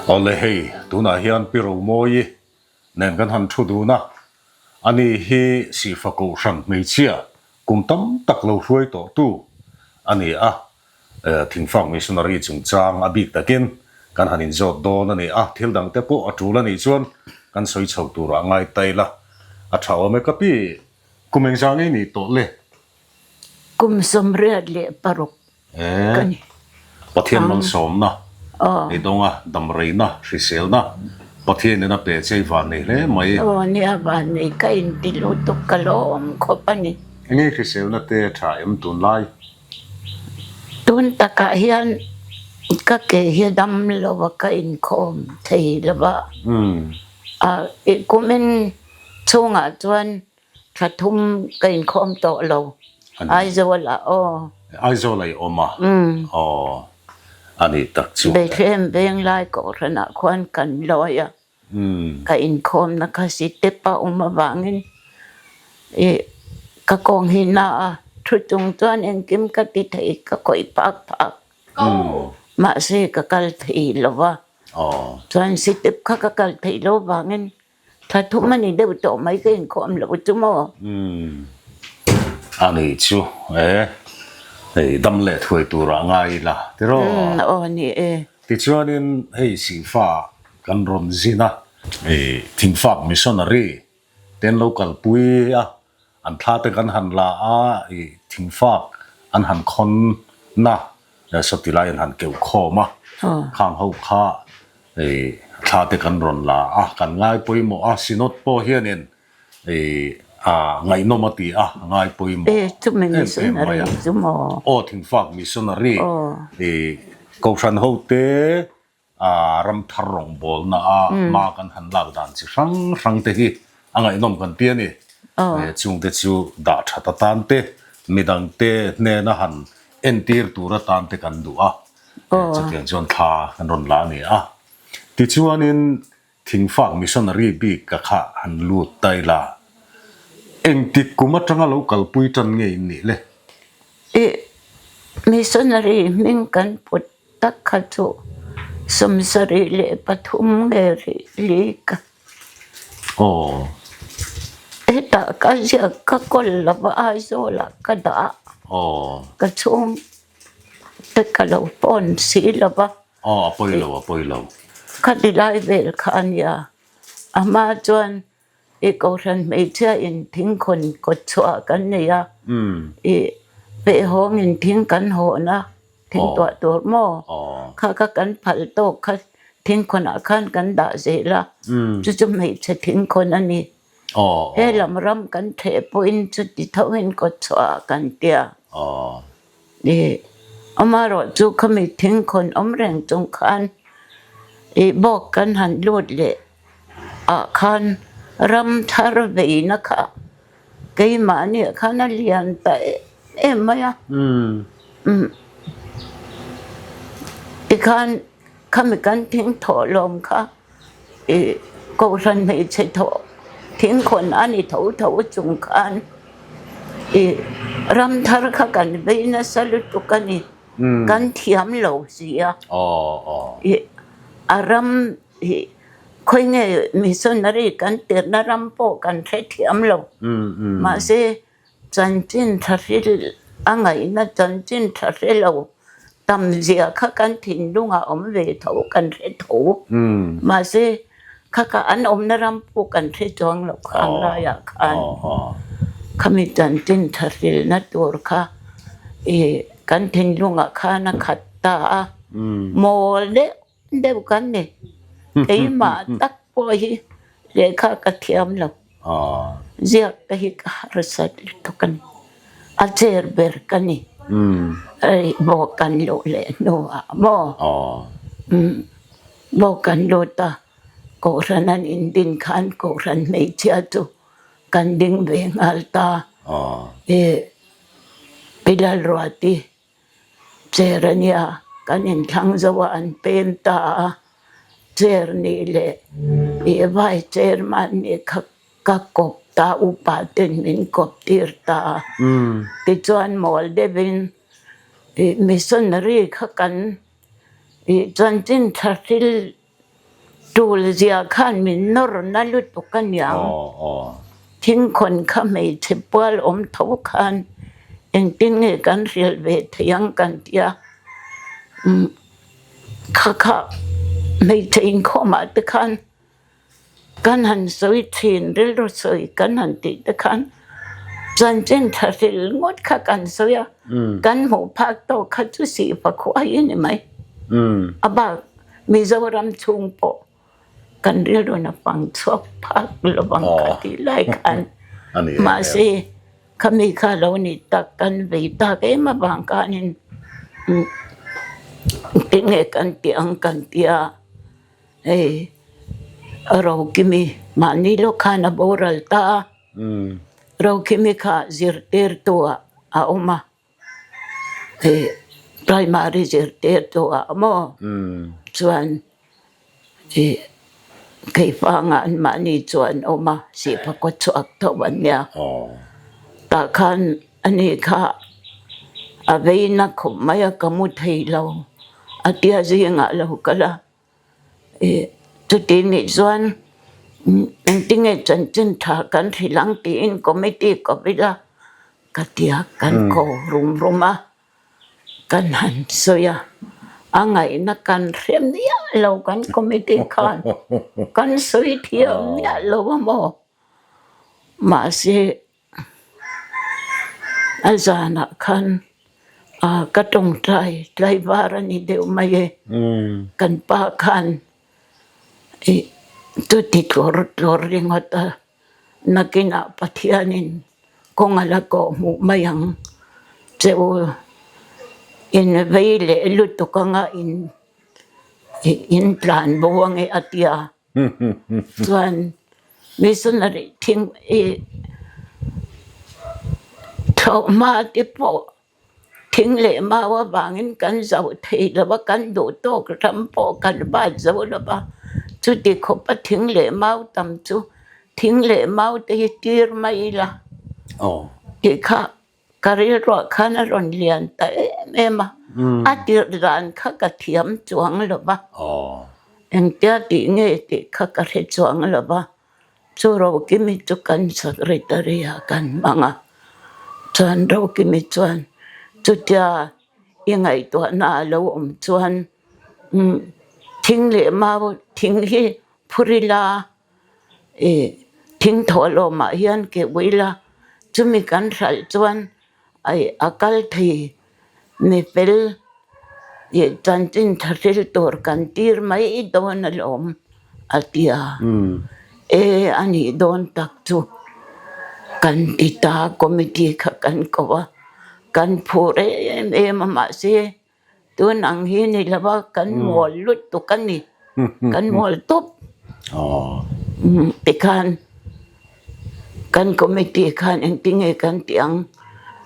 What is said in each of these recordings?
Awle hei, tunah hian Pi Romawii nen kan han thu dun a, ani hi Sihfa Kohhran hmeichhia kum tam tak lo hruai tawhtu a ni a, Thingfak Missionary chungchang a bik takin kan han inzawt dawn a ni a, thil dangte pawh a tul a nih chuan kan sawi chho turah ngai ta ila a tha awm e. Ka pi, kum engzah nge nih tawh le? Kum 86 ka ni. Pathian malsawmna i dawng a, damreina, hriselna Pathianin a pe che i vannei hle mai. Aw nia vannei ka inti lutuk ka lawm khawp a ni. Enge hriselna te a tha em tunlai? Tun takah hian ka ke hi a dam lo a, ka inkhawm thei lo va. Kumin chhungah chuan Thla thum ka inkhawm tawh lo. Aizawl ah aw. Aizawl ah i awm a? Aw. A nih tak chu. Bethlehem Venglai Kohhran ah khuan kan lawi a. Ka inkhawmna kha sitep a awm avangin i ka kawng hi na a thu chung chuan engkim ka ti thei ka khawih phak phak. Mahse ka kal thei lo va. Chuan sitep kha ka kal theih lo vangin Thla thum a ni deuh tawh mai ka inkhawm loh chu maw? Umm a nih chu e, hei dam leh thuai turah ngai ila tiraw? Umm aw ni e. Tichuanin hei Sihfa kan rawn zin a, hei Thingfak Missionary te an lo kalpui a, An thla te kan han la a, i thingfak an han khawn na sawti lai an han keuh khawm a, khang ho kha i thla te kan rawn la a, kan ngai pawimawh a, Synod pawh hianin i a ngaihnawm a ti a, a ngai pawimawh em em mai a. Aw thingfak missionary i Kohhran ho te A ram thar rawngbawlna a hma kan han lak dan chi hrang hrang te hi a ngaihnawm kan ti a ni. Chungte chu dah that atan te, midangte hnena han entir tur atan te kan duh a, chutiang chuan thla kan rawn la a ni a. Tichuanin Thingfak missionary bik ka kha han lut ta ila, engtik kum atanga lo kalpui tan nge in nih le? Ih, missionary hming kan put Tak kha chu 73 nge rih li ka. Aw. Hetah ka ziak ka kawl lo va Aizawl ah ka dah a. Aw. Ka chhung te ka lo phone si lo va. Aw a pawi lo a pawi lo. Khati lai vel kha a nia. A hma chuan I Kohhran hmeichhia in thingkhawn kawt chhuah kan nei a, i pehhawng in thing kan hawn a, thing tuah tur maw? Kha kha kan phal tawk kha thingkhawn ah khan kan dah zel a, chu chu hmeichhe thingkhawn a ni. He lam ram kan theh pawhin chuti thoin kawt chhuah ah kan tia. I amaherawh chu khami thingkhawn awm reng chung khan i bawk kan han lut leh ah khan ram thar veina kha keimahni ah khan a lian ta em em mai a tikhan khami kan thing thawh lawm kha ih kohhran hmeichhe thawh thingkhawn a ni tho tho chung khan ih ram thar kha kan vei nasa lutuk a ni kan thiam lo si a ih a ram. Hi khawi nge missionary kan tirhna ram pawh kan hrethiam lo. Mahse chanchin tha hril a ngaihna chanchin tha hre lo tam zia kha kan thinlungah awm ve tho kan hre tho. Mahse kha kha an awmna ram pawh kan hre chuang lo khang laiah khan khami chanchin tha hrilna tur kha ih kan thinlungah khan a khat ta a mawl deuh Deuh kan ni. Keimah tak pawh hi lehkha ka thiam lo. Ziak te hi ka harsat lutuk a ni. A chair ber ka ni. Hei bawk kan luh leh hnuah maw? Bawk kan lut a, Kohhran an indin khan Kohhran hmeichhia chu kan ding ve nghal ta. Pi Lalruati Chair a nia, kan inthlang zo a an pem ta a, chair nih leh ih vai chairman nih kha ka kawp ta upa ten min kawp tir ta a, tichuan mawl deuhin ih missionary kha kan ih chanchin tha hril. Tul zia khan min nawr na lutuk a niang. Thingkhawn kha hmeichhe pual awm tho khan engtin nge kan hrilh ve thei ang kan tia. Kha kha hmeichhe inkhawmah te khan Kan han sawi thin, rilru sawi kan han tih te khan chanchin tha hril ngawt kha kan sawi a, kan hmuh phak tawk kha chu sihfa khuai a ni mai. A bak Mizoram chhung pawh kan rilru na pang chhuak phak lo ang ka tih lai khan mahse khami kha lo ni tak kan vei tak em avang khanin tinge kan tih ang kan tia. Hei Rokimi mahni lawk khan a boral ta a, Rokimi kha zirtirtu ah a awm a, hei primary zirtirtu ah maw chuan ih Keifanga an mahni chu an awm a, Sihpa kaw chhuak tho an nia. Tah khan ani kha a veina khawp mai a, ka mu thei lo a tia zingah lo kal a. Chuti nih chuan engtinge chanchin tha kan hrilh ang tiin committee ko ila ka ti a, kan ko rum rum a, kan han sawi a, a ngaihna kan hre miah lo kan committee khan kan sawi thiam miah lo a maw? Mahse. A zanah khan ka tawngtai tlaivar a ni deuh mai e. Kan pa khan ih chuti tlawr tlawr ringawt a, nakinah Pathianin kawng a la kawh hmuh mai ang che u. In vei leh lutuk anga in in tlan bo ange a ti a. Chuan missionary thing i thlawhhma te pawh thing leh mau avangin kan zo thei lo va, kan duh tawk ram pawh kan bat zo lo va, chuti khawpa thing leh mau tam chu thing leh mau te hi tir mai ila tih kha Ka rilruah khan a rawn lian ta em em a, a tirh dan kha ka thiam chuang lo va, engtia tih nge tih kha ka hre chuang lo va, chu Rokimi chu kan secretary ah kan hmang a, chuan Rokimi chuan chutia i ngaihtuahna a lo awm chuan thing leh mau thing hi phur ila I thing thawhlawmah hian ke ui la, chumi kan hralh chuan ai a kal thei mi fel ih chanchin tha hril tur kan tir mai dawn alawm a ti a, e a nih dawn tak chu kan ti ta committee kha kan ko a, kan phur em em a mahse Tun ang hi ni lo va, kan mual lutuk a ni. Kan mual tawp. Tikhan kan committee khan engtinge kan tih ang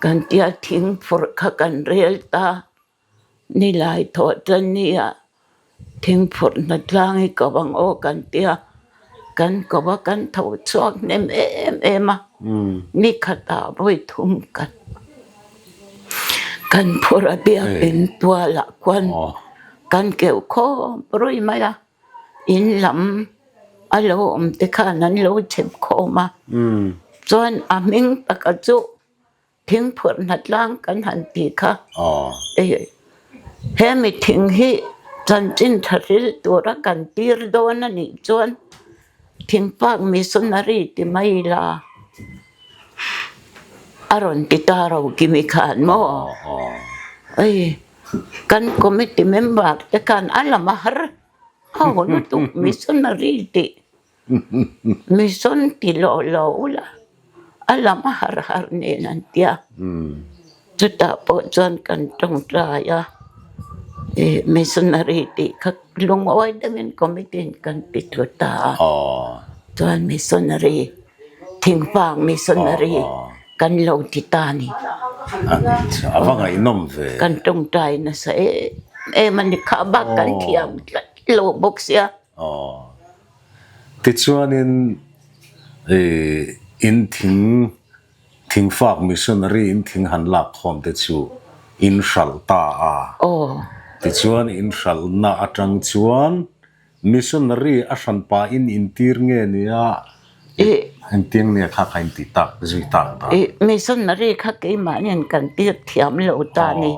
kan tia thing phurh kha kan rel ta. Nilai thawh chuan nia thing phurh hna tlang hi ko ang aw kan tia. Kan ko a, kan tho chhuak hnem em em a. Ni khatah vawi thum kan Kan phur a biakinn tualah khuan kan keuh khawm ruih mai a, in lam a lo awm te khan an lo chep khawm a, chuan a hming taka chu thingphurh hnatlang kan han tih kha hemi thing hi chanchin tha hril tura kan tir dawn a nih chuan thingpak missionary ti mai ila. A rawn ti ta ro Kimi khan maw? Ei, kan committee member te khan a lam a har a haw lutuk missionary tih mission ti lawh lawh ula a lam a har har nen an tia. Chutah pawh chuan kan tawngtai a, missionary tih kha lungawi deuhin committee in kan ti thu ta a, chuan missionary thingfang missionary kan lo ti ta a ni. A va ngaihnawm ve. Kan tawngtai nasa em em a ni kha bak kan thiam tlat lo bawk sia. Tichuanin in thing Thingfak missionary in thing han lak khawm te chu in hralh ta a. Tichuan in hralhna atang chuan Missionary a hranpa in intir nge nia engtiang nia kha kha in tih tak zui tak dan? Missionary kha keimahniin kan tir thiam lo ta ni.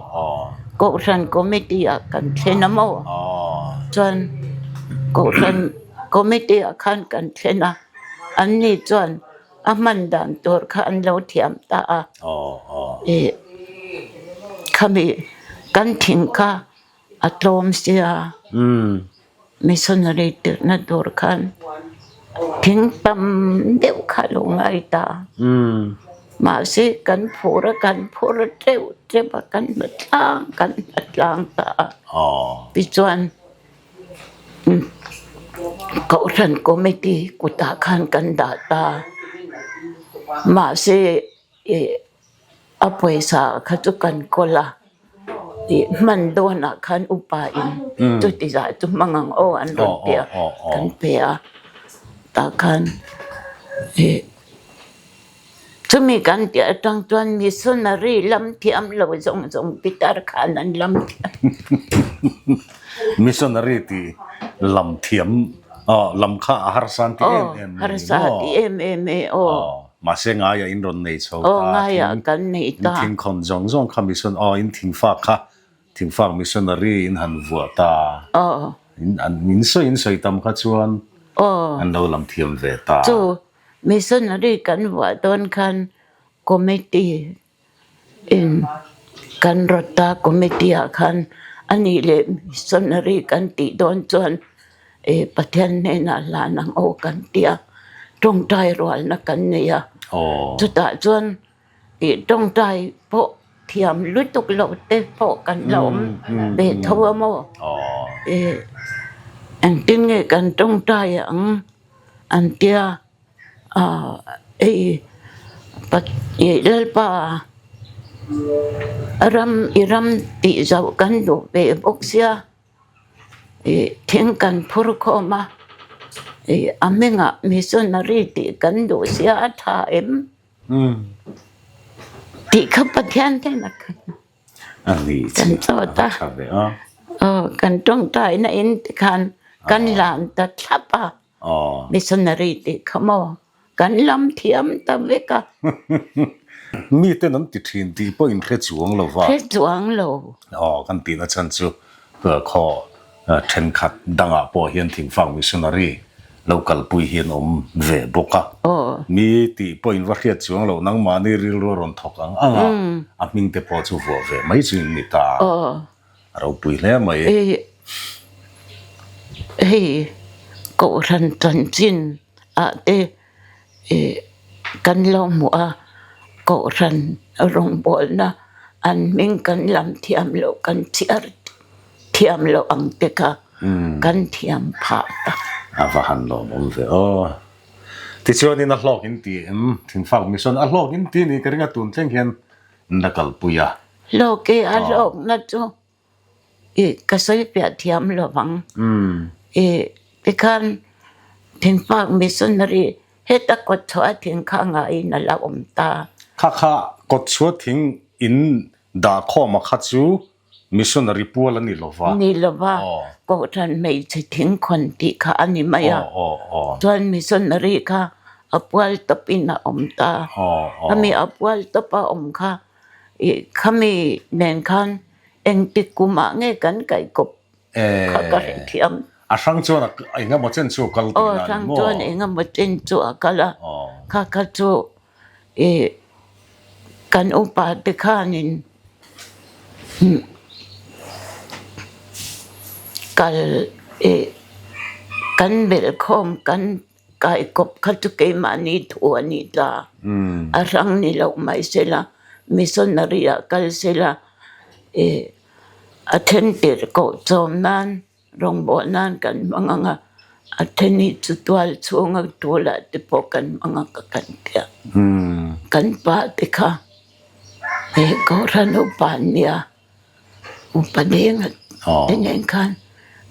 Kohhran committee ah kan thlen a maw? Chuan Kohhran committee ah khan kan thlen a, anni chuan a hman dan tur kha an lo thiam ta a. Khami kan thing kha A tlawm sia. Missionary tirhna tur khan thing tam deuh kha lo ngai ta. Mahse kan phur a, kan phur a teuh teuh a, kan hna tlang kan hna tlang ta a. Tichuan Kohhran Committee kutah khan kan dah ta. Mahse A pawisa kha chu kan kawl a, ih hman dawnah khan upa in chuti zah chu hmang ang aw an rawn ti a, kan pe a, tah khan ih chumi kan tih atang chuan missionary lam thiam lo zawng zawng pitar khan an lam thiam. Missionary tih lam thiam lam kha a harsa an ti em em mai ni maw? Harsa ti em em e aw. Mahse ngaiah in rawn nei chho ta. Aw ngaiah kan nei ta. In thingkhawn zawng zawng kha mission aw in thingfak kha thingfak missionary in han vuah ta. Aw. In an in sawi in sawi tam kha chuan aw an lo lam thiam ve ta. Chu missionary kan vuah dawn khan committee In kan rawt a committee ah khan a nih leh missionary kan tih dawn chuan eh Pathian hnenah hlan ang aw kan ti a, tawngtai rualna kan nei a, chutah chuan ih tawngtai pawh thiam lutuk loh te pawh kan la awm ve tho a maw eh engtin nge kan tawngtai ang an tia. Hei Lalpa ram i ram tih zauh kan duh ve bawk sia ih thing kan phur khawm a ih a hmingah missionary tih kan duh sia a tha em tih kha Pathian hnenah khan kan chawt a aw kan tawngtaina in tikhan kan lan ta thlap a. Missionary tih kha maw kan lam thiam ta vek a. Miten an ti thin tih pawh in hre chuang lo va. Hre chuang lo. Aw kan tihna chhan chu khaw thenkhat dangah pawh hian thingfak missionary lo kalpui hi an awm ve bawk a. Mi tih pawh in va hriat chuang lo nangmahni rilru a rawn thawk ang ang a, a hming te pawh chu vuah ve mai chu in ni ta. A ropui hle mai. Hei Kohhran chanchin ah te kan lo hmuh a, Kohhran rawngbawlna an hming kan lam thiam loh kan chhiar thiam loh ang te kha kan thiam phah ta. A va han lawmawm ve aw. Tichuanin a hlawk in ti em? Thingfak Mission a hlawk in ti ni ka ring a tun thleng hian na kalpui a. Hlawk e a hlawkna chu i ka sawi piah thiam lo vang. I tikhan thingfak missionary heta kawtchhuah thing kha ngaiin a la awm ta. Kha kha kawtchhuah thing in dah khawm a kha chu Missionary pual a ni lo va. Ni lo va, Kohhran hmeichhe thingkhawn tih kha a ni mai a. Chuan missionary kha a pual tawpin a awm ta. Khami a pual tawp a awm kha ih khami nen khan engtik kumah nge kan kaihkawp kha ka hrethiam. A hrang chuan eng emaw chen chu a kal tihna a ni maw? Aw, hrang chuan eng emaw chen chu a kal a. Kha kha chu Ih kan upa te khanin kal ih kan belhkhawm kan kaikawp kha chu keimahni thu a ni ta. A hrang ni loh mai sela missionary ah kal sela ih a then tirh koh chawm nan Rawngbawh nan kan hmang ang a, a then hi chu tual chhunga tulah te pawh kan hmang ang a kan ti a. Kan pa te kha he Kohhran upa an nia, upa denga te nen khan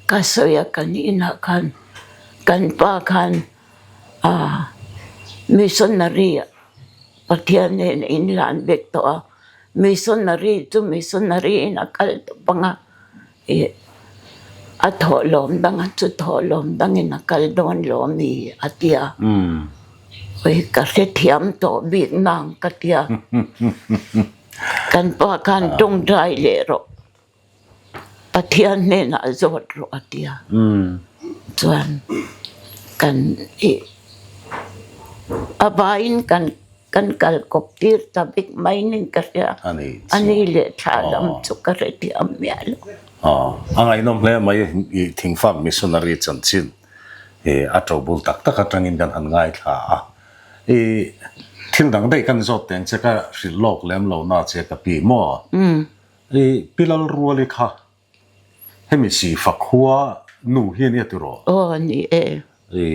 ka sawi a kan inah khan kan pa khan missionary Pathian nen a inlan vek tawh a, missionary chu missionary in a kal tawp ang a. A thawhlawm danga chu thawhlawm dangin a kal dawn lawm i a ti a. Ui ka hrethiam tawh bik nang ka ti a. Kan pa khan tawngtai leh rawh. Pathian hnenah zawt rawh a ti a. Chuan kan ih a vaiin kan kan kal kawp tir ta bik mai nin ka hria. A ni leh thla lam chu ka hrethiam miah lo. A ngaihnawm hle mai i Thingfak Missionary chanchin a ṭobul tak tak aṭangin kan han ngaithla a. I thil dang daih kan zawt teng che ka hrilh lawk lem lo na che ka pi maw? I Pi Lalruali kha hemi Sifa khua nu hi a nia tiraw? Aw a ni e. I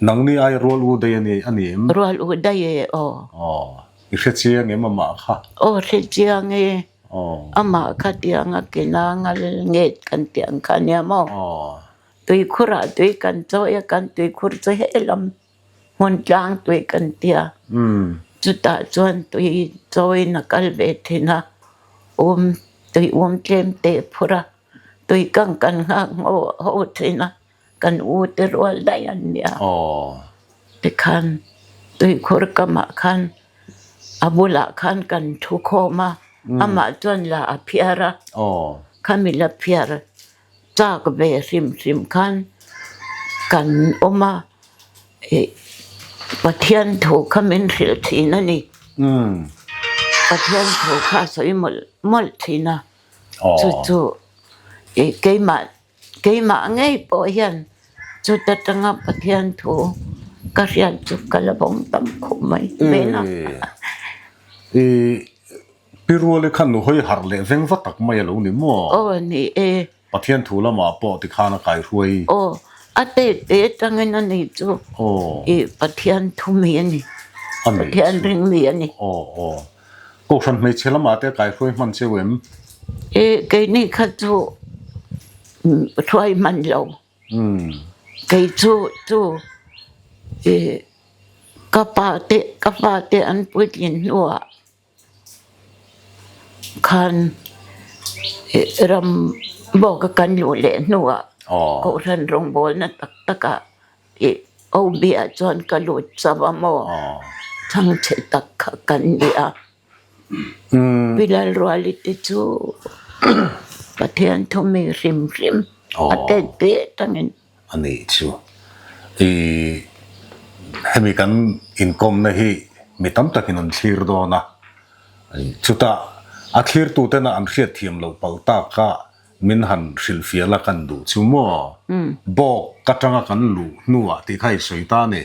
nangni ai rual u daih a ni a ni em? Rual u daih e aw. Aw i hre chiang em amah kha? Aw hre chiang e. Aw. Amah kha tianga ke na ngal nget kan tih ang kha a nia maw? Aw. Tuikhurah tui kan chawi a kan tuikhur chu helam Hmun tlang tui kan ti a, chutah chuan tui chawiin a kal ve thin a, um tui um tlem teh phur a, tui kang kan nghak ngho ho thin a, kan u te rual daih an nia. Tikhan tuikhur kamah khan a bulah khan kan thu khawm a, amah chuan la a phiar a, khami la phiar Chak ve hrim hrim khan kan awm a, ih Pathian thu kha min hrilh thin a ni. Pathian thu kha a sawi mawlh mawlh thin a, chu chu ih keimah keimah ngei pawh hian chuta tanga Pathian thu ka hriat chu ka la vawng tam khawp mai vel a. Pi Ruali khan nu hawi harh leh veng va tak mai a lo ni maw? Aw ni e. Pathian thu lamah pawh tikhan a kaihruai. Aw, a tet te atangin a ni chu. Aw. I Pathian thu mi a ni. A ni. Pathian ring mi a ni. Aw aw. Kohhran hmeichhe lamah te a kaihruai hman cheu em? E, keini kha chu hruai hman lo. Kei chu chu i ka pa te ka fa te an puitlin hnuah Khan ram bawka kan luh leh hnuah Kohhran rawngbawlna tak takah ih OB ah chuan ka lut chauh a maw? Chhangchhe tak kha kan ni a. Pi Lalruali te chu Pathian thumi hrim hrim a tet ve tangin. A nih chu. I hemi kan inkawmna hi mi tam takin an thlir dawn a, chutah a thlirtutena an hriatthiam loh palh taka min han hrilhfiah la kan duh chu maw? Bawk atanga kan luh hnuah tih kha i sawi ta a ni.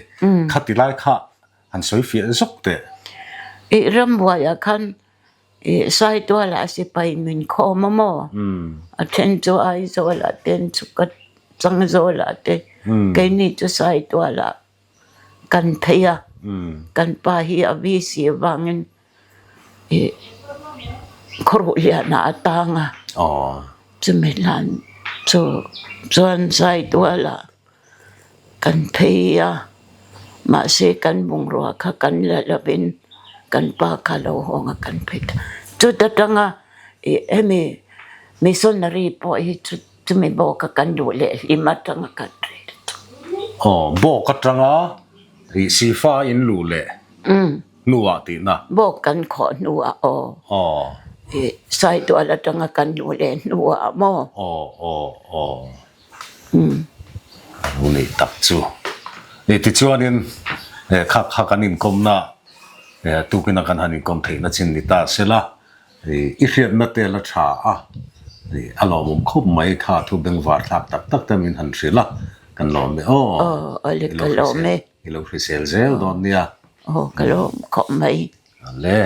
Khati lai kha han sawi fiah zawk teh. I rambuaiah khan Ih Saitualah sipai min khawm a maw? A then chu Aizawlah te an chhuk a, Changzawlah te. Keini chu Saitualah kan phei a, kan pa hi a VC avangin ih Khawruhlianah a tang a. Chumi hlan chu chuan Saitualah Kan phei a, mahse kan bungrua kha kan la lovin kan pa kha lo hawng a kan phei ta. Chuta tanga ih hemi missionary pawh hi chu chumi bawk a kan duh leh hlim atanga kan rel chu. Aw, bawk atanga ih sifa in luh leh hnuah tihna. Bawk kan khawh hnuah aw. Aw. Ih Saitual atanga kan luh leh hnuah maw? Aw, aw, aw. A lo neih tak chu. Ni tichuanin kha kha kan inkawmna tukina kan han inkawm theihna chin ni ta sela i hriatna te la tha a, a lawmawm khawp mai kha thu bengvar thlak tak tak te min han hrilh a, kan lawm e aw. Aw, awle ka lawm e. I lo hrisel zel dawn nia. Aw, ka lawm khawp mai. Ale.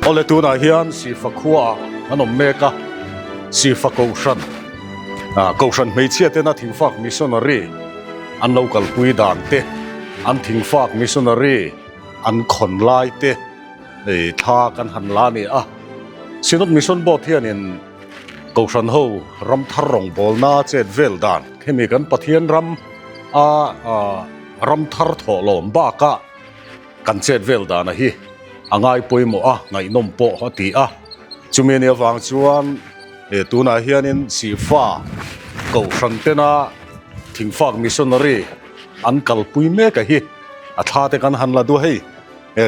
Awle tunah hian Sifa khua an awm mek a, Sifa Kohhran ah Kohhran hmeichhia tena thingfak missionary an lo kalpui dan te, an thingfak missionary an khawn lai te thla kan han la a ni a. Synod Mission Board hianin Kohhran ho ram thar rawngbawlna chet vel dan hemi kan Pathian ram a ram thar thawhlawm bakah kan chet vel dana hi a ngai pawimawh a, ngaihnawm pawh a ti a. Chumi anih avang chuan tunah hianin Sifa Kohhran tena Thingfak Missionary an kalpui mek a hi a thla te kan han la duh a hei.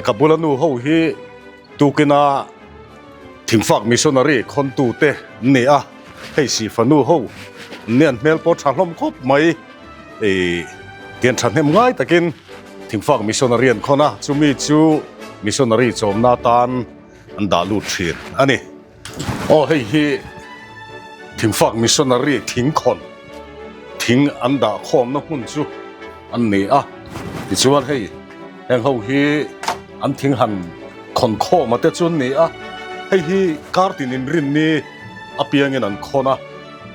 Ka bula nu ho hi tukina Thingfak Missionary khawntute an ni a, hei Sifa nu ho an ni an hmel pawh tha hlawm khawp mai. Tian thahnem ngai takin Thingfak Missionary an khawn a, chumi chu Missionary chawmna atan an dah lut thin a ni. Aw hei hi Thingfak Missionary thing khawn thing an dah khawmna hmun chu an ni a, tichuan hei heng ho hi an thing han khawn khawma te chu an ni a, hei hi kar tin inrinni apiangin an khawn a,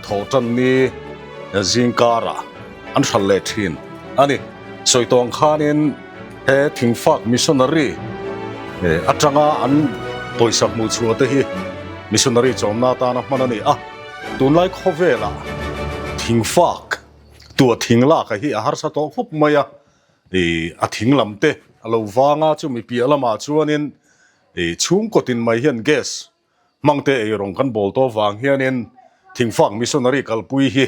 thawhtan ni zingkarah an hralh leh thin a ni. Sawi tawng khanin he Thingfak Missionary atanga an pawisa hmuh chhuah te hi Missionary chawmna atana hman a ni a. Tunlai khawvelah Thingfak tuah thing lak a hi a harsa tawh khawp mai a, a thing lam te a lo vang a, chumi piah lamah chuanin chhungkaw tin mai hian gas Hmangte eirawng kan bawl tawh vang hianin Thingfak Missionary kalpui hi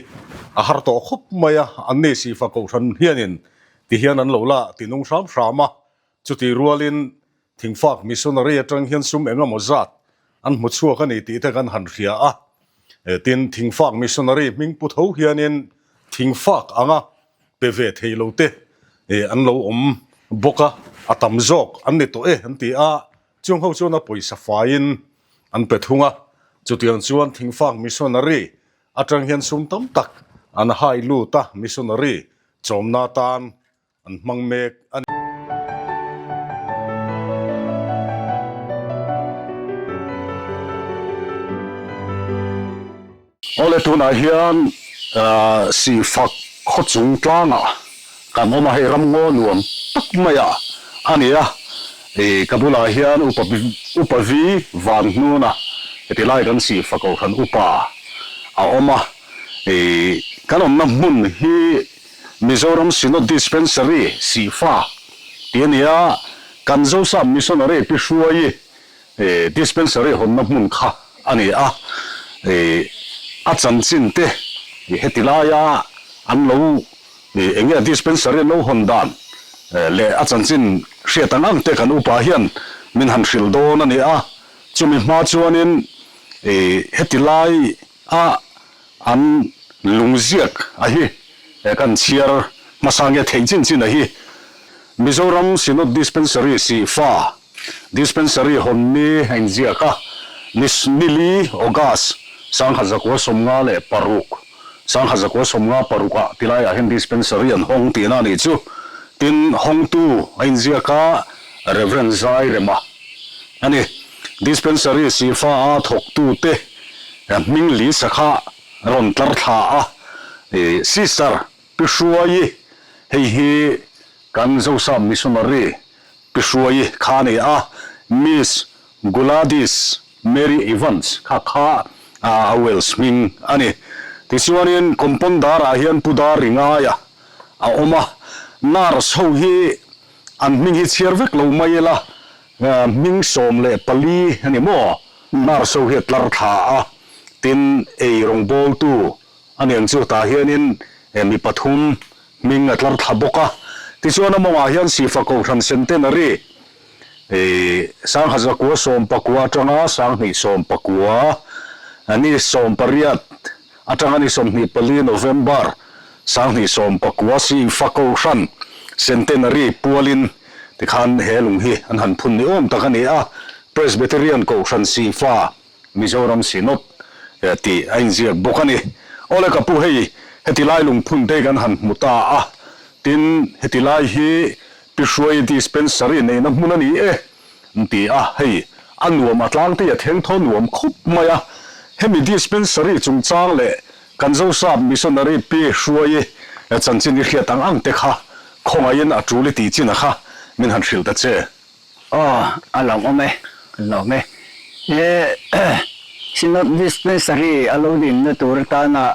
a har tawh khawp mai a, anni Sifa Kohhran hianin ti hian an lo la ti nung hram hram a, chutih rualin Thingfak Missionary atang hian sum eng emaw zat an hmu chhuak a ni tih te kan han hria a, tin Thingfak Missionary hming pu tho hianin Thingfak anga pe ve thei lo te an lo awm bawk a, a tam zawk an ni tawh e an ti a. Chung ho chuan a pawisa faiin an pe thung a, chutiang chuan Thingfak Missionary atang hian sum tam tak an hai lut a, Missionary chawmna atan an hmang mek a ni. Awle tunah hian Sihfak khawchung tlangah kan awm a, hei ramngaw nuam tak mai ah a ni a, ka bulah hian upa upa vi van hnuna heti lai kan Sihfak kohhran upa a awm a, kan awmna hmun hi Mizoram Synod Dispensary Sihfa tih a ni a, kan Zosap Missionary Pi Hruaii Dispensary hawnna hmun kha a ni a, a chanchin te heti laia an lo eng nge dispensary an lo hawn dan leh a chanchin hriat ang ang te kan upa hian min han hrilh dawn a ni a, chumi hma chuanin heti lai a an lungziak a hi kan chhiar hmasa nge theih chin chin a hi Mizoram Synod Dispensary Sihfa Dispensary hawn ni a inziak a, ni nili, August, 1956, 1956 ah tilaiah hian dispensary an hawng tihna a nih chu. Tin, hawngtu a inziak a, Rev. Zairema a ni. Dispensary Sifa a thawktute hming Lisa kha rawn tlar thla a, Sister Pi Hruaii, hei hi kan Zosap Missionary Pi Hruaii kha a ni a, Miss Gladys Mary Evans kha kha a Welsh hming a ni. Tichuanin Compondar-ah hian Pu Dar Ringaia a awm a, nurse ho hi an hming hi chhiar vek lo mai ila, hming 14 a ni maw? Nurse ho hi a tlar thla a, tin ei rawngbawltu a ni ang chu tah hianin mi pathum hming a tlar thla bawk a. Tichuan a mawngah hian Sifa Kohhran Centenary Sangha 919 atanga 2019 ni 18 atanga ni 24 November 2019 Sifa Kohhran Centenary pualin tikhan he lung hi an han phun ni awm tak a ni a, Presbyterian Kohhran Sifa Mizoram Synod tih a inziak bawk a ni. Awle ka pu hei heti lai lungphun te kan han hmu ta a, tin heti lai hi Pi Hruai Dispensary neihna hmun a ni e an ti a, hei a nuam a tlangte a thleng thaw nuam khawp mai a, hemi dispensary chungchang leh kan Zosap Missionary Pi Hruai chanchin i hriat ang ang te kha khawngaihin a tul i tih chin a kha min han hrilh ta che. Aw, a lawmawm e, ka lawm e. He Synod Dispensary a lo dinna tur atana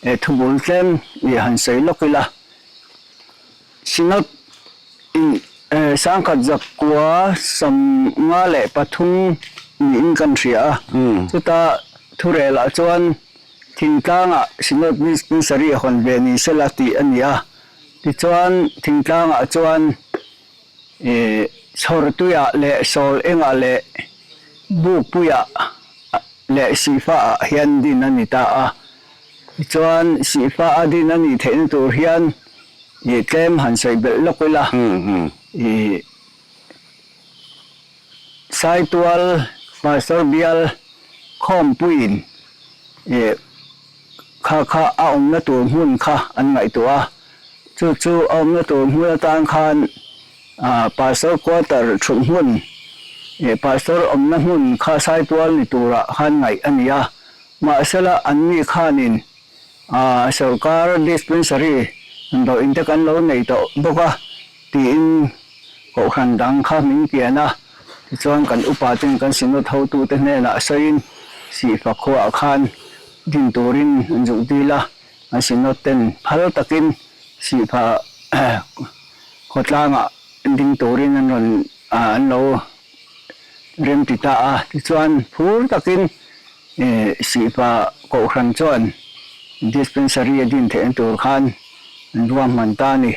thubul tlem i han sawi lawk ila. Synod in 1953 niin kan hria a, chuta thurelah chuan thingtlangah Synod Dispensary hawn ve ni sela tih a ni a. Tichuan thingtlangah chuan Chhawrtuiah leh Sawl engah leh Bukpuiah leh Sihfaah hian din a ni ta a. Tichuan Sihfa a din a nih theihna tur hian tlem han sawi belh lawk ila. Saitual Pastor Bial Khawmpuiin kha kha a awmna tur hmun kha an ngaihtuah a, chu chu a awmna tur hmun atan khan Pastor quarter thut hmun Pastor awmna hmun kha Saitual ni turah khan ngaih a ni a, mahsela anni khanin Sorkar dispensary damdawiin te kan lo nei tawh bawk a tiin kohhran dang kha min kian a, tichuan kan upa ten kan synod hotute hnenah sawiin Sihfa khuaah khan din turin an zuk dil a, an synod ten phal takin Sihfa khawtlangah ding turin an rawn an lo remti ta a, tichuan phur takin Sihfa kohhran chuan dispensary a din theihna tur khan an ruahman ta a ni.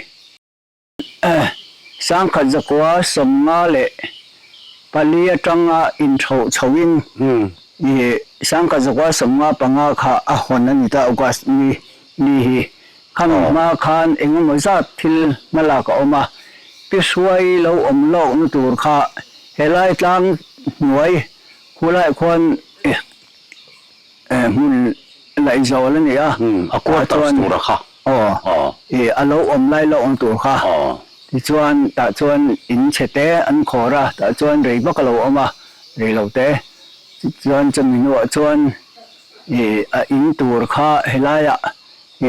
1954 atanga inthawh chhoin 1955 kha a hawn a ni ta August ni ni hi. Khami hma khan engemaw zat thil hmalak a awm a, Pi Hruai lo awm lawkna tur kha helai tlang hnuai Khulaiah khuan hmun laihzawl a ni a, A quarters tur a kha. Aw, a lo awm lai lo awm tur kha. Tichuan tah chuan in chhe te an khawr a, tah chuan rei vak a lo awm a, rei lo te. Tichuan chumi hnuah chuan a in tur kha helaiah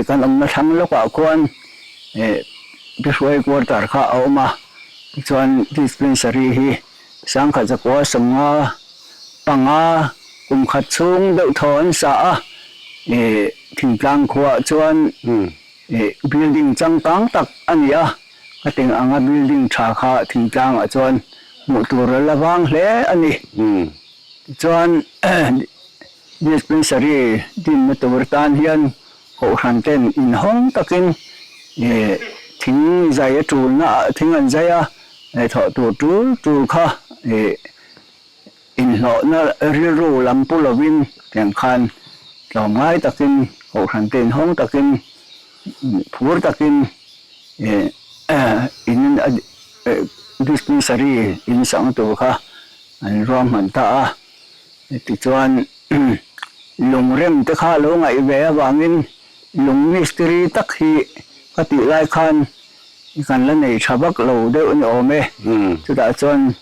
kan awmna thlang lawkah khuan Bihruai quarter kha a awm a, tichuan dispensary hi 1955 kum khat chhung deuh thaw an sa a, thingtlang khuaah chuan building changkang tak a ni a, ka teng anga building tha kha thingtlangah chuan hmuh tur a la vang hle a ni. Tichuan dispensary dinna tur tan hian Kohhran ten inhawng takin thing zai a tulna ah thing an zai a, thawh tur tul tul kha inhlawhna rilru lam pu lovin tiang khan tlawmngai takin Kohhran te inhawng takin phur takin in dispensary in sak tur kha an ruahman ta a. Tichuan, lungrem te kha lo ngaih ve avangin lung mistiri tak hi ka tih lai khan kan la nei tha vak lo deuh a ni awm e. Chutah chuan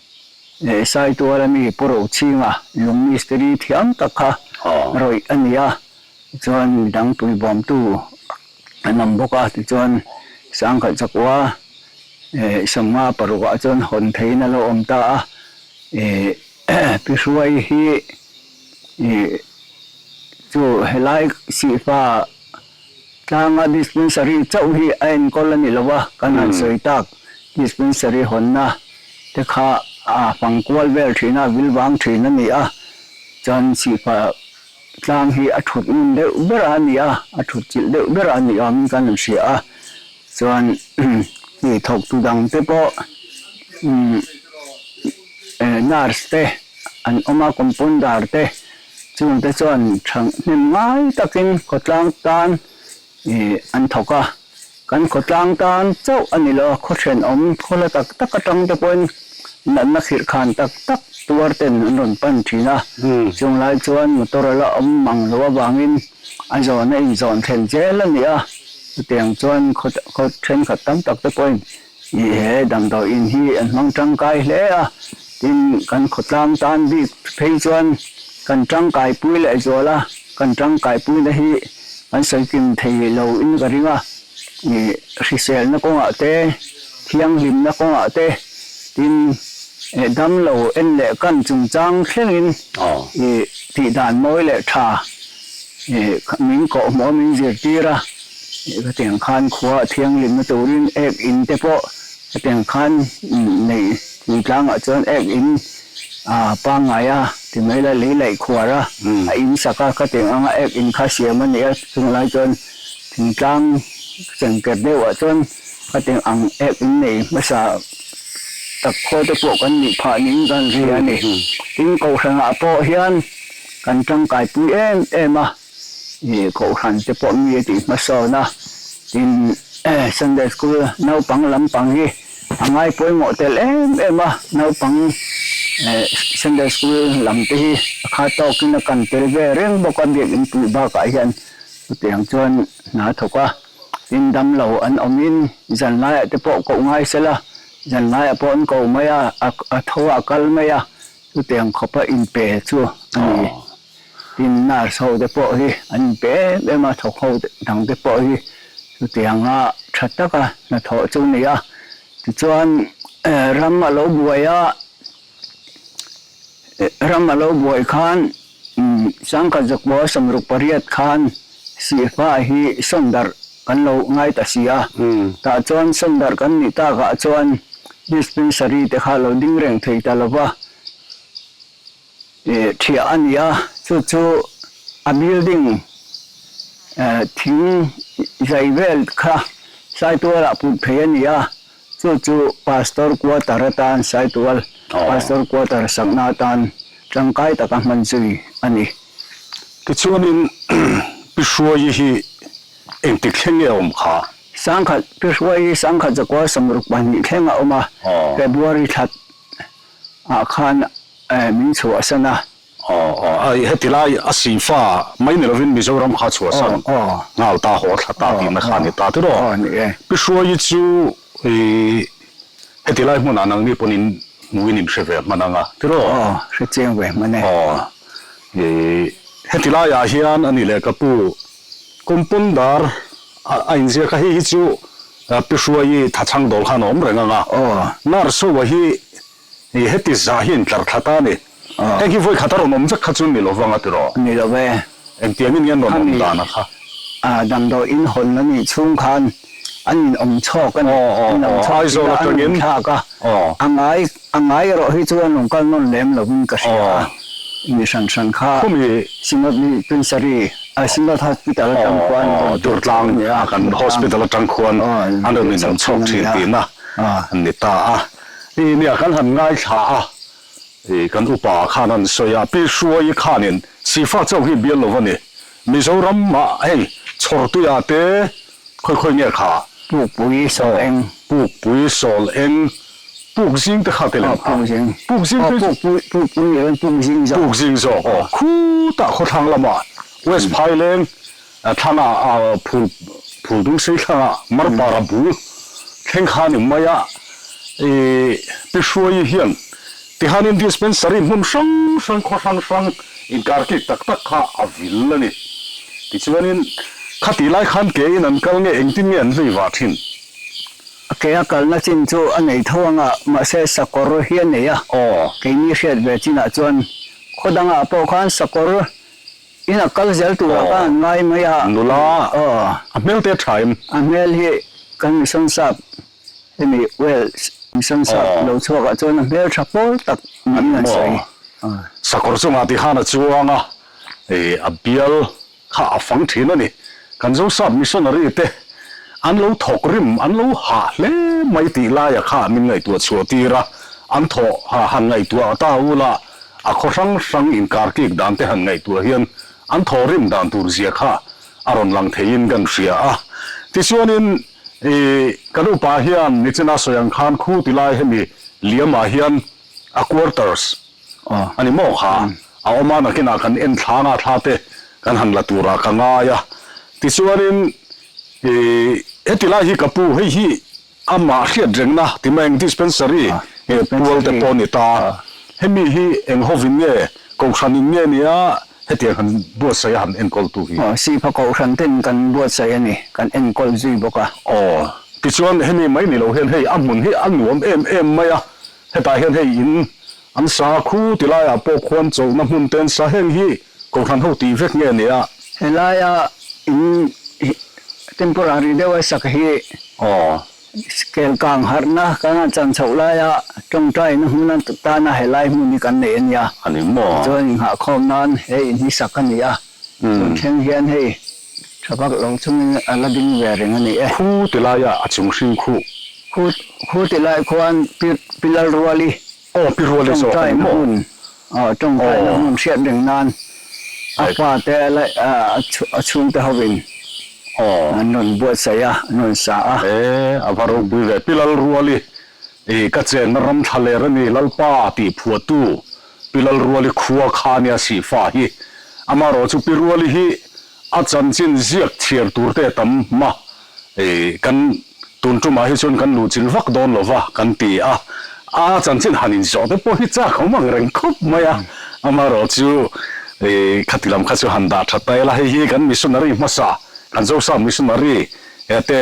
Saituala mi Pu Rochhinga lung mistiri thiam tak kha rawih a ni a, tichuan midang puibawmtu an awm bawk a, tichuan Sangkhat Chakua 50 parukah chuan hawn theihin a lo awm ta a, Pi Hruai hi chu helai Sihfa Tlanga dispensary chauh hi a enkawl a ni lo a, kan han sawi tak dispensary hawnna te kha a fang kual vel thin a, vil vang thin a ni a, chuan Sihfa tlang hi a thut ngun deuh ber a ni a, a thut chilh deuh ber a ni awmin kan han hria a, chuan hei thawktu dang te pawh nurse te an awm a, compounder te. Chungte chuan thahnem ngai takin khawtlang tan an thawk a, kan khawtlang tan chauh a ni lo, khaw thenawm khaw hla tak tak atang te pawhin natna khirh khan tak tak tuar ten an rawn pan thin a, chung lai chuan motor a la awm mang lo avangin a zawn a inzawn thlen zel a ni a, chutiang chuan khaw thenkhat tam tak te pawhin Ih he damdawi in hi an hmang tangkai hle a, tin kan khawtlang tan bik phei chuan kan tangkai pui leh zual a, kan tangkai puina hi kan sawi kim thei lo in ka ring a, ih hriselna kawngah te, thianghlimna kawngah te, tin damlo en leh kan chungchang thlengin ih tihdan mawi leh tha ih min kawhhmuh a min zirtir a. Hetiang khan khua thianghlimna turin ek in te pawh hetiang khan nei thingtlangah chuan ek in a pangngai a ti mai la lei laih khuar a a in sak a khatiang anga ek in kha siam a ni a chunglai chuan thingtlang chengker deuhah chuan khatiang ang ek in nei hmasa tak khaw te pawh kan nih phah niin kan hria a ni. Tin kohhranah pawh hian kan tangkaipui em em a. Ih kohhran te pawh mi a tih hmasawn a, tin Sunday school naupang lampang hi a ngai pawimawh tel em em a, naupang Sunday school lam te hi a kha tawkin a kan tel ve reng bawk a biakinn pui bakah hian chutiang chuan hna a thawk a, tin damlo an awmin zanlaiah te pawh koh ngai sela, zanlaiah pawh an ko mai a, a tho a kal mai a, chutiang khawpa inpe chu a ni. Tin, nurse ho te pawh hi an inpe em em a, thawk ho dang te pawh hi chutianga tha taka hnathawh chu a ni a. Tichuan, ram a lo buai a, ram a lo buai khan Sangkhat Zakua 68 khan Sihfa hi sawndarh kan lo ngai ta si a. Tah chuan sawndarh kan nih takah chuan dispensary te kha a lo ding reng thei ta lo va. Thiah a ni a, chu chu a building thing zai vel kha Saitual ah put phei a ni a, chu chu Pastor quarter atan Saitual Pastor quarter sakna atan tangkai taka hman zui a ni. Tichuanin Pi Hruaii hi engtik thleng nge a awm kha? Sangkhat, Pi Hruaii hi sangkhat zakua 62 thleng a awm a, February thla ah khan min chhuahsan a. Aw aw ai heti lai a sifa mai ni lovin Mizoram kha chhuahsan nghal ta haw thla ta tihna kha a ni ta tiraw? Aw ni e. Pi Hruaii chu i heti lai hmunah nangni pawn in hmuin in hre ve hman ang a tiraw? Aw hre chiang ve hman e. Aw i heti laiah hian a ni leh ka pu Compounder a inziak a hei hi chu Pi Hruaii thachhang dawl khan a awm reng ang a. Nurse ho hi heti zah hi intlar thla ta a ni. Heng hi vawi khat a rawn awm vek kha chu ni lo vang a tiraw? Ni lo ve. Engtiangin nge an rawn awm dan a kha? Damdawi in hawn a nih chhung khan an in awm chhawk a ni. An awm chhawk tih a an rawn thlak a. A ngai a ngai erawh hi chu an rawn kal nawn lem lovin ka hria a. Mi hran hran kha Synod Dispensary Synod Hospital atang khuan an rawn Durtlang kan hospital atang khuan an rawn in awm chhawk thin tihna an ni ta a. I nia kan han ngaithla a, i kan upa khan an sawi a, Pi Hruaii khanin Sifa chauh hi bial lo a ni. Mizoram ah hei Chhawrtuia te khawi khawi nge kha? Pukpui sawl eng. Pukpui sawl eng. Puk zing te kha te lem kha. Puk zing. Puk zing phei chu. Pukpui nih chuan puk zing zawk. Puk zing zawk aw. Khutah khawthlang lamah West Phaileng thlangah phul phul dung sei thlangah Marpara bul. Thleng kha ni mai a, i Pi Hruaii hian tihanin dispensary hmun hrang hrang, khaw hrang hrang inkarkik tak tak kha a vil a ni. Tichuanin khatih lai khan ke in an kal nge engtin nge an vei vah thin? A ke a kalna chin chu a nei tho ang a, mahse sakawr hi a nei a. Aw. Keini hriat ve chinah chuan khaw dangah pawh khan sakawr In a kal zel turah khan an ngai mai a. Nula, a hmel te a tha em? A hmel hi kan mission sap hemi Wales mission sap lo chhuakah chuan a hmel tha pawl tak niin an sawi. Sakawr chungah ti khan a chuang a, a bial kha a fang thin a ni. Kan Zosap missionary te an lo thawk rim, an lo hah hle mai tih laia kha min ngaihtuah chhuah tir a, an thawh han ngaihtuah ta ula A khaw hrang hrang inkarkik dan te han ngaihtuah hian an thawhrim dan tur zia kha a rawn lang theiin kan hria a. Tichuanin i kan upa hian nichina sawi ang khan khu ti lai hemi liamah hian a quarters a ni maw kha a awm a, nakinah kan en thlang a thla te kan han la turah ka ngai a. Tichuanin i heti lai hi ka pu hei hi Amah hriat rengna ti mai eng dispensary nge pual te pawh a ni ta. Hemi hi eng hovin nge Kohhran in nge nia hetiang han buatsaih a han enkawl tu hi? Aw, Sipha Kohhran ten kan buatsaih a ni, kan enkawl zui bawk a. Aw, tichuan hemi mai ni lo hian hei a hmun hi a nuam em em mai a, hetah hian hei in an sa khu ti laiah pawh khuan chawlhna hmun te an sa, heng hi Kohhran ho tih vek nge nia? Helaia in temporary deuha sak hi kel kang harhna kan han chan chhoh laia tawngtaina hmun atana helai hmun hi kan nei a nia. A ni maw? Tichuan inghahkhawm nan he in hi sak a ni a, tun thleng hian hei tha vak lo chungin a la ding ve reng a ni e. Khu ti laia a chung hring khuh. Khu khu ti lai khuan pilal ruali Aw pi ruali zawk a ni maw? Aw, tawngtaina hmun hriat reng nan a pa te leh a chhungte hovin an rawn buatsaih a, an rawn sa a. E, a va ropui ve. Pi Lalruali, i ka chenna ram thla ler a ni, Lalpa tih phuahtu Pi Lalruali khua kha nia Sihfa hi. Amaherawhchu Pi Ruali hi a chanchin ziak chhiar tur te tam ma I kan tun tumah hi chuan kan luhchilh vak dawn lo va kan ti a, a chanchin han inzawh te pawh hi chak awm ang reng khawp mai a, amaherawh chu i khati lam kha chu han dah that ta ila, hei hi kan missionary hmasa, kan Zosap missionary te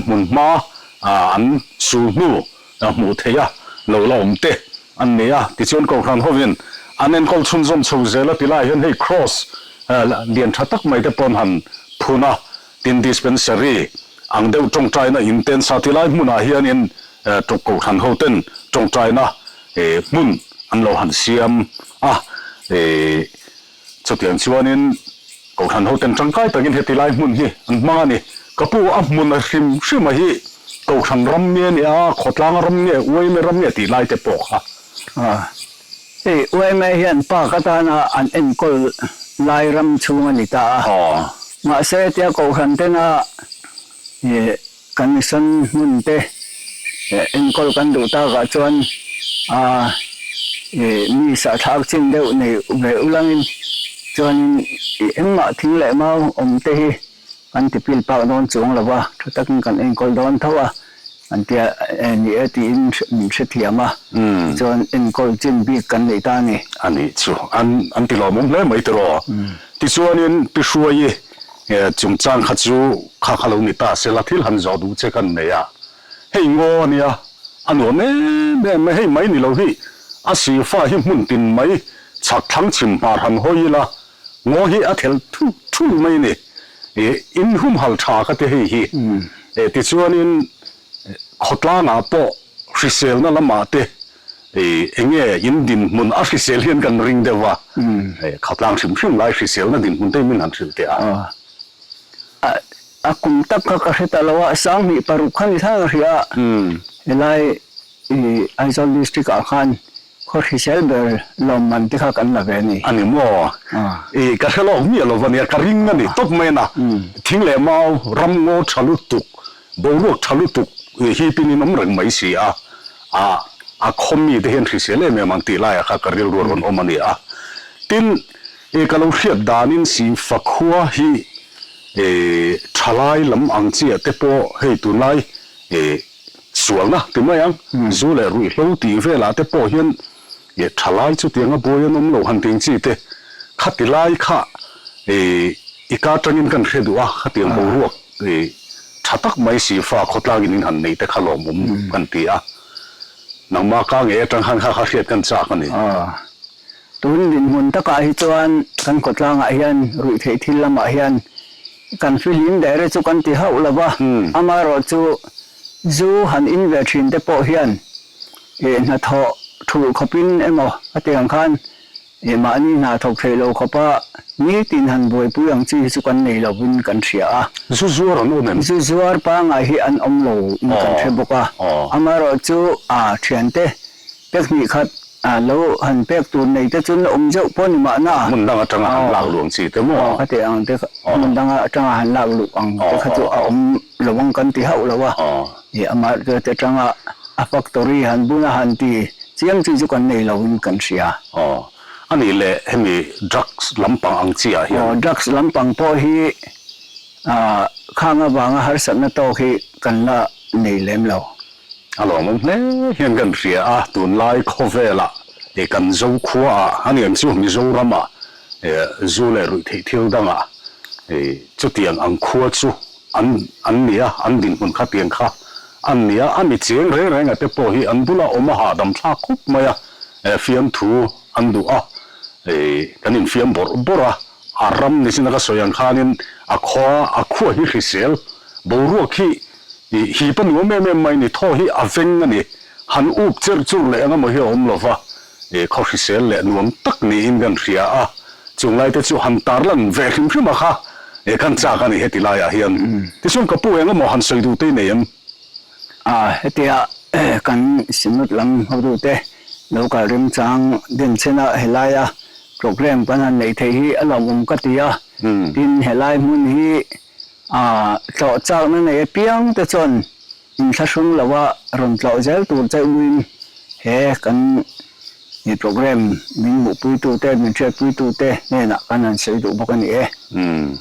hmun hma an sul hnu hmuh theih a lo la awm te an ni a, tichuan Kohhran hovin an enkawl chhunzawm chho zel a ti lai hian hei cross lian tha tak mai te pawn han phun a, Tin, dispensary ang deuh tawngtaina in ten sa ti lai hmunah hianin Kohhran hoten tawngtaina hmun an lo han siam a, chutiang chuanin Kohhran hoten tangkai takin heti lai hmun hi an hmang a ni. Ka pu, a hmun a hrim hrim a hi Kohhran ram nge nia, khawtlang ram nge, uaime ram nge tih lai te pawh kha. Hei uaime hian park atana an enkawl lai ram chhung a ni ta a. Mahse tia Kohhran tena kan mission hmun te enkawl kan duh takah chuan mi sahthlak chin deuh nei ve ulangin chuanin engmah thing leh mau awm te hi Kan ti pil pak dawn chuang lo va, tha takin kan enkawl dawn tho a, an tia ni e tiin min hrethiam a, tichuan enkawl chin bik kan neih ta a ni. A nih chu, an an ti lawmawm hle mai tiraw. Tichuanin Pi Hruaii chungchang kha chu kha kha lo ni ta sela thil han zawh duh che kan nei a, hei ngaw a nia, a nuam em em mai, hei mai ni lo hi a sirfa hi hmun tin mai chhak thlang chhim hmar han hawi ila, Ngaw hi a thelh thulh thulh mai a ni. Ih, in humhal tha ka ti hei hi. Ih, tichuanin khawtlangah pawh hriselna lamah te ih, eng nge in dinhmun a hrisel hian kan ring deuh va. Ih, khawtlang hrim hrim lai hriselna dinhmun te hi min han hrilh teh a. A kum tak kha ka hre ta lo a, 2006 kha ni thlak a hria a. Helai ih Aizawl district ah khan Khaw hrisel ber lawmman te kha kan la ve a ni. A ni maw? I ka hre lawk miah lo va nia, ka ring a ni tawp mai na. Thing leh mau, ram ngaw tha lutuk, boruak tha lutuk hipin in awm reng mai si a. A a khaw mi te hian hrisel em em ang tih laiah kha ka rilru a rawn awm a ni a. Tin, i ka lo hriat danin Singfa khua hi i thalai lam ang chiah te pawh hei tunlai i. Sualna ti mai ang, zu leh ruihhlo tih velah te pawh hian ih thalai chutianga buai an awm lo han ting chi te, khati lai kha ih i ka atangin kan hre duh a, khatiang boruak ih tha tak mai Sifa khawtlangin in han neih te kha lawmawm kan ti a, nangmah ka ngei atang khan kha kha hriat kan chak a ni. Tun dinhmun takah hi chuan kan khawtlangah hian ruihtheih thil lamah hian kan fihlim der e chu kan ti hauh lo va, amaherawhchu zu han in ve thin te pawh hian ih hnathawh thulh khawpin emaw a ti ang khan ih mahni hna thawk theih lo khawpa nitin han buaipui ang chi hi chu kan nei lovin kan hria a. Zu zuar an awm em? Zu zuar pangngai hi an awm lo in kan hre bawk a, amaherawhchu a thiante pek hnih khat A lo han pek tur nei te chuan la awm zeuh pawh ni mahna. Hmun dang atanga han lak luh ang chi te maw? Aw khati ang te hmun dang atanga han lak luh ang te kha chu a awm lo ang kan ti hauh lo a. Ih amah te atanga a factory han bun a han ti chiam chi chu kan nei lo in kan hria. Aw a nih leh hemi drugs lampang ang chi ah hian. Aw drugs lampang pawh hi khang avanga harsatna tawk hi kan la nei lem lo. A lawmawm hle hian kan hria a, tunlai khawvelah eh kan Zokhuaah a niang chu Mizoramah eh zu leh ruihtheih thil dangah eh chutiang ang khua chu an an ni a, an dinhmun khatiang kha an ni a, a mi cheng reng renga te pawh hi an bula awm a hahdam thlak khawp mai a, eh fiamthu an duh a, eh kan infiam bawrh bawrh a, a ram ni chin a ka sawi ang khanin a khua a khua hi hrisel boruak hi Ih hi pa nuam em em mai ni, thaw hi a veng a ni. Han up cherh churh leh eng emaw hi a awm lo va, ih khaw hrisel leh nuam tak niin kan hria a, chung lai te chu han tarlan ve hrim hrim a kha, ih kan chak a ni heti laiah hian. Tichuan ka pu eng emaw han sawi duh te i nei em? A, hetia kan Synod lam hotute lo kal remchang denchhena helaia programme kan han neih theih hi a lawmawm ka ti a, tin helai hmun hi A tlawh chakna nei apiang te chuan inthlahrung loa rawn tlawh zel tur che uin he kan ni programme min hmuhpuitute, min hriatpuitute hnenah kan han sawi duh bawk a ni e. Umm,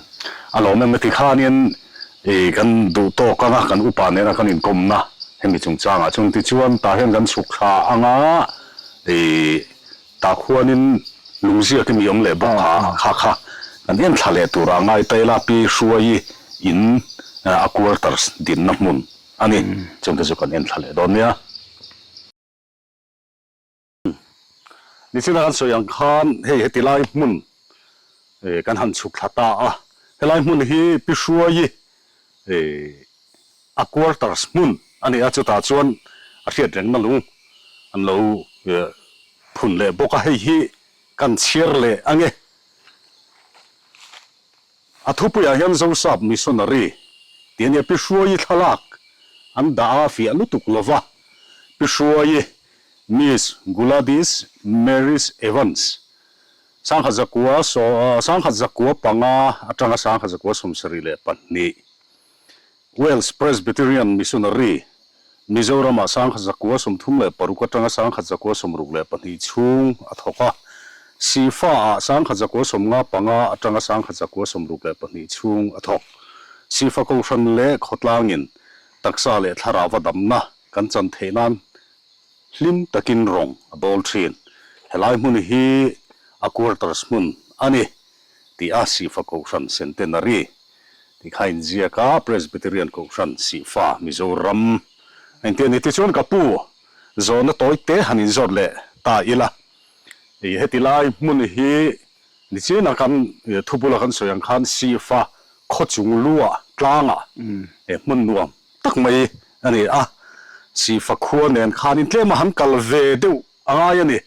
a lawm em ati khanin i kan duh tawk anga kan upa nena kan inkawmna hemi chungchangah chuan tichuan tah hian kan chhuk thla anga i Tah khuanin lungziak i mi awm leh bawk a, kha kha kan en thla leh turah ngai ta ila Pi Hruaii in a quarters dinna hmun a ni. Chungte chu kan en thla leh dawn nia. Nichina kan sawi ang khan hei heti lai hmun kan han chhuk thla ta a, helai hmun hi Pi Hruaii A quarters hmun a ni a, chutah chuan a hriat rengna lung an lo phun leh bawk a, hei hi kan chhiar leh ang e. A thupuiah hian Zosap Missionary tih a nia, Pi Hruaii thlalak an dah a fiah lutuk lo va, Pi Hruaii, Miss Gladys Maris Evans Sangkhat zakua sangkhat zakua panga atanga sangkhat zakua 72 Wales Presbyterian Missionary Mizoramah sangkhat zakua 36 atanga sangkhat zakua 62 chhung a thawk a, Sifa-ah sangkhat zakua 55 atanga sangkhat zakua 62 chhung a thawk. Sifa Kohhran leh khawtlangin taksa leh thlarauva damna kan chan theih nan Hlim takin rawng a bawl thin. Helai hmun hi a quarters hmun a ni tih a Sihfa Kohhran Centenary tih kha inziak a, Presbyterian Kohhran Sihfa Mizoram a inti a ni. Tichuan ka pu zawhna tawi te han inzawt leh ta ila, ih heti lai hmun hi Nichina kan thubula kan sawi ang khan Sihfa khawchung luah tlangah hmun nuam tak mai a ni a, Sihfa khua nen khanin tlema han kal ve deuh a ngai a ni.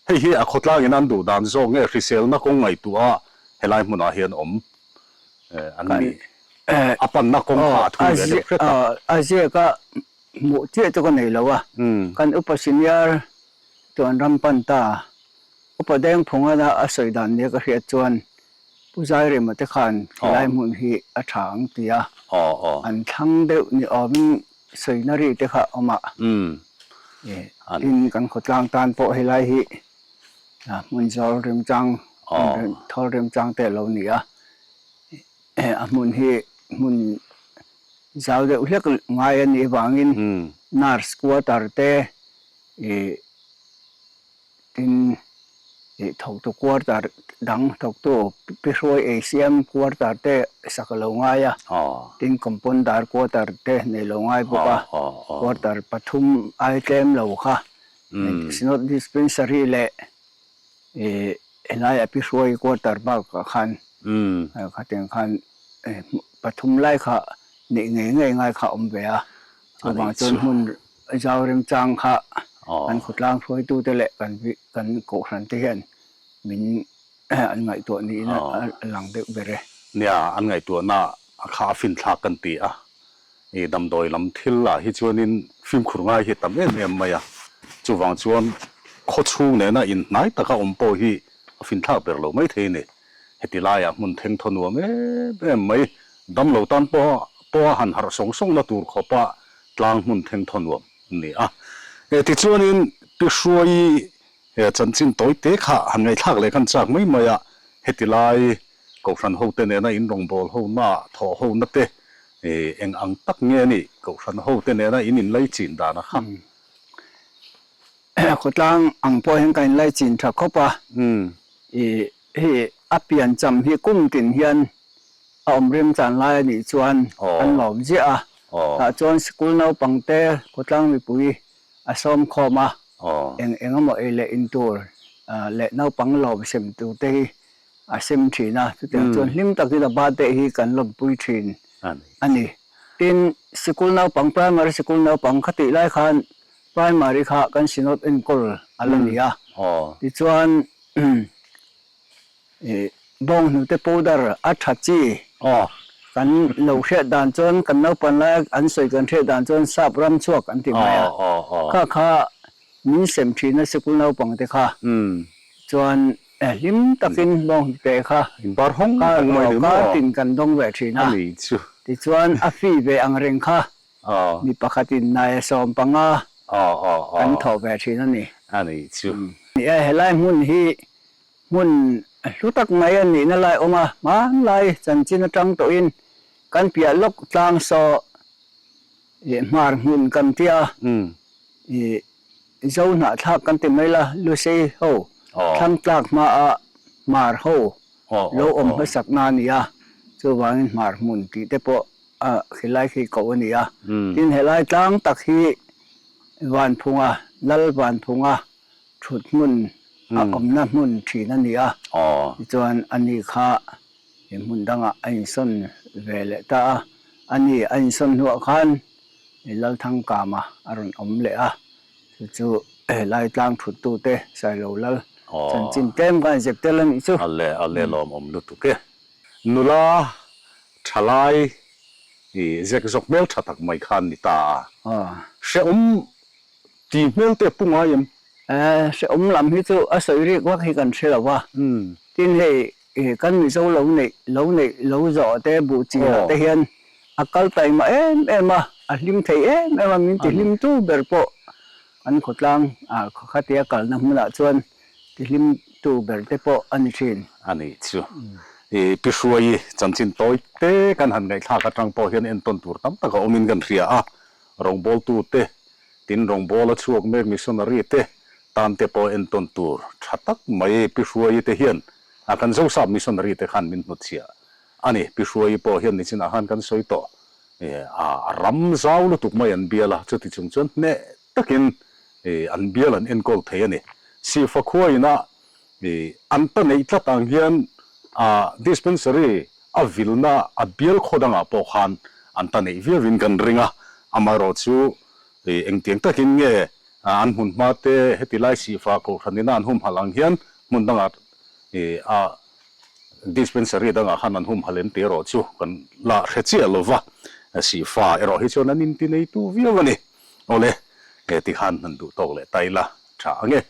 Hei hi a khawtlangin an duh dan zawk nge hriselna kawng ngaihtuah helai hmunah hian awm an ni. A panna kawng kha a thui ve deuh hret a. A ziaka hmuh chiah chu ka nei lo a, kan upa senior chuan ram pan ta. Upa Dengphunga a sawi dan nia ka hriat chuan Pu Zairema te khan helai hmun hi a tha ang ti a, an thlang deuh ni awmin sawina ri te kha a awm a. Tin, kan khawtlang tan pawh helai hi hmun zawl remchang, hmun thawl remchang te a lo ni a. A hmun hi hmun. zau deuh hlek ngai a nih avangin nurse quarter te ih tin ih thawktu quarter dang thawktu pi hruai ei siam quarter te sak a lo ngai a, tin compounder quarter te nei lo ngai bawk a, quarter pathum ai tlem lo kha Synod dispensary leh ih helaiah pi hruai quarter bakah khan khatiang khan pathum lai kha neih ngei ngei ngai kha a awm ve a, chuvang chuan hmun zau remchang kha kan khawtlang hruaitute leh kan kan kohhran te hian min an ngaihtuah niin a lang deuh ber e. Nia, an ngaihtuahna kha a finthlak kan ti a, I damdawi lam thil ah hi chuanin fimkhur ngai hi tam em em mai a, chuvang chuan khaw chhung nena inhnai taka awm pawh hi a finthlak ber lo mai thei a ni. Heti laiah hmun theng thaw nuam em em mai, damlo tan pawha pawha han harh sawng sawngna tur khawpa tlang hmun theng thaw nuam a ni a. Tichuanin Pi Hruaii He chanchin tawi te kha han ngaihthlak leh khan chak mai mai a, heti lai Kohhran hote nena in rawngbâwl hona, thawh hona te eng ang tak nge a nih Kohhran hote nena in inlaichin dan a kha? Khawtlang ang pawh hian ka inlaichin tha khawp a, i hei a piancham hi kum tin hian a awm remchan lai a nih chuan an lawm ziah a, tah chuan sikul naupangte khawtlang mipui a sawm khawm a, eng eng emaw ei leh in tur leh naupang lawm sem tur te hi a sem thin a, chutiang chuan hlim takin a birthday hi kan lawmpui thin a ni. Tin, sikul naupang, primary sikul naupang kha tih lai khan primary kha kan synod enkawl a la ni a, tichuan Bawnghnute powder a tha chi. Kan lo hriat dan chuan kan naupan laia an sawi kan hriat dan chuan sap ram chhuak an ti mai a. Kha kha min sem thin a sikul naupang te kha. Chuan hlim takin bawnghnute kha kar tin kan dawng ve thin a. Tichuan a fee ve ang reng kha mi pakhatin naia 15 kan thawh ve thin a ni. Helai hmun hi Hmun hlu tak mai a nihna lai awm a, hmanlai chanchin atang tawhin kan piah lawk tlang saw ih hmar hmun kan tia ih zo hnahthlak kan ti mai la, Lusei ho thlang tlak hmaah hmar ho lo awm hmasak na a ni a, chuvangin hmar hmun tih te pawh a khilai khi koh a ni a, tin helai tlang tak hi Vanphunga, Lal Vanphunga Thut hmun a awmna hmun thin a ni a, tichuan ani kha hmun dangah a insawn ve leh ta a, ani a insawn hnuah khan Lalthangkama a rawn awm leh a, chu chu helai tlang thuttute Sailo Lal chanchin tlem kha a inzep tel a nih chu. A le a le lawmawm lutuk e. Nula thalai zek zawk hmel tha tak mai khan ni ta a, hrehawm Ti hmel te pu ngai em? Hrehawm lam hi chu a sawi rik vak hi kan hre lo va, tin hei kan Mizo lo neih lo neih lo zawh te buh chi ah te hian a kal taima em em a, a hlim thei em em a, min ti hlim tu ber pawh kan khawtlang ah khatia kalna hmunah chuan ti hlim tu ber te pawh a ni thin. A nih chu. I Pi Hruaii chanchin tawi te kan han ngaihthlak atang pawh hian entawn tur tam tak a awmin kan hria a, rawngbawltu te Tin, rawngbawla chhuak mek missionary te tan te pawh entawn tur tha tak mai Pi Hruaii te hian a kan Zosap missionary te khan min hnutchhiah a ni. Pi Hruaii pawh hian nichinah khan kan sawi tawh a ram zau lutuk mai an bial a, chuti chung chuan hneh takin an bial an enkawl thei a ni. Sihfa khua ina an ta neih tlat ang hian dispensary a vilna a bial khaw dangah pawh khan an ta neih viauin kan ring a, amaherawhchu engtiang takin nge an hmun hma te heti lai sihfa kohhran ina an humhalh ang hian hmun dangah a dispensary dangah khan an humhalh em tih erawh chu kan la hre chiah lo va, sihfa erawh hi chuan an inti neitu viau a ni. Awle, tikhan han duh tawk leh ta ila tha ang e.